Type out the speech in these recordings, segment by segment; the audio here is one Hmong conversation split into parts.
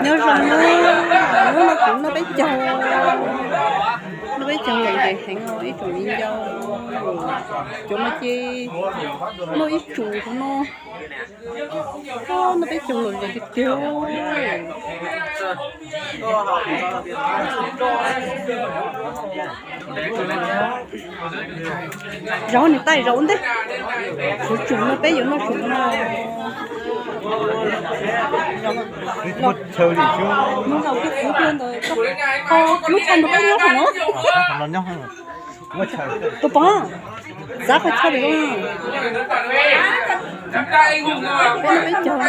Nyob zoo na, hnub no kuv noj peb caug, noj peb caug lom zem heev os ib tsoom viv ncaus. Cov no ces noj ib tsum hauv no, noj peb caug lom zem tiag tiag. Zaum niam tais zaum ua ntej, tsum no peb yuav noj tsum no. Mus zaum kiag kuv tus ntawd, lub chaw ntawd peb nyob saum no. Tus pom, txav qhov chaw pem no. Peb noj peb caug.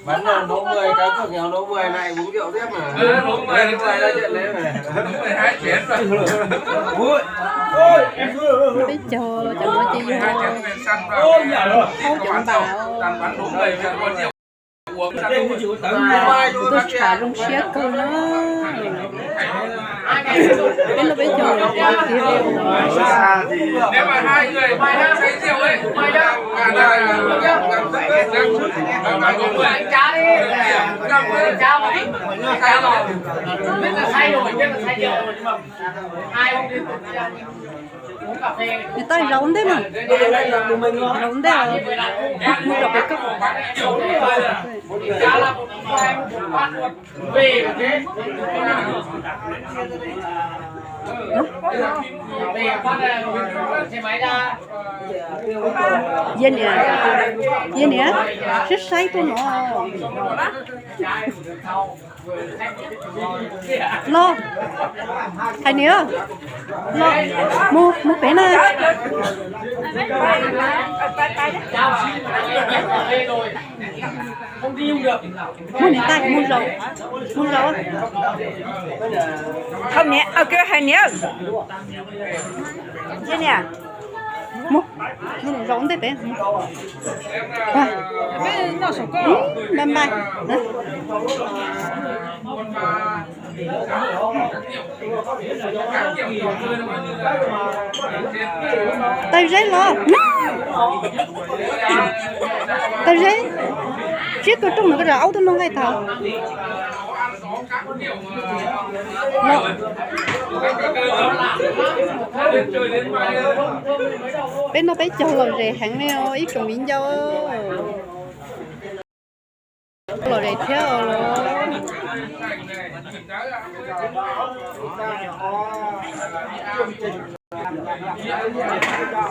Bán lô bốn mươi, cá cược kéo bốn mươi này, uống rượu tiếp mà. Peb caug, cov no ces yog hauv cov npam. Kuv tuaj tsham zoo siab kawg na. Peb noj peb caug lom zem tiag tiag li. Niam tais zaum ua ntej mas, zaum ua ntej, mus zaum pem koj. Yej niam, yej niam, saib saib tuaj no. Los, hais niam, los, mus, mus pem na. Mus niam tais, mus zaum, mus zaum. Hais niam, hais niam. Yej niam, mus, mus zaum ntej pem. Npaj npaj. Tawg zeb los. Tawg zeb. Tsiab kawg rooj no koj rov aub tuaj noj nqaij tau. Peb noj peb caug lom zem heev li os ib tsoom viv ncaus. Lom zem thiab os los.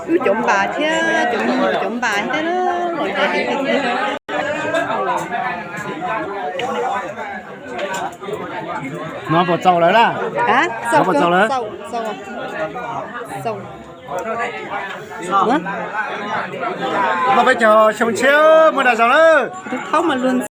Wb cov npam thiab cov me nyuam cov npam thiab na, lom zem heev tiag tiag. No puas txaus lawm na? Txaus, txaus, txaus. Noj peb caug xyoo tshiab muaj dag zog lawm. Tus thaub mas luag ntxhi.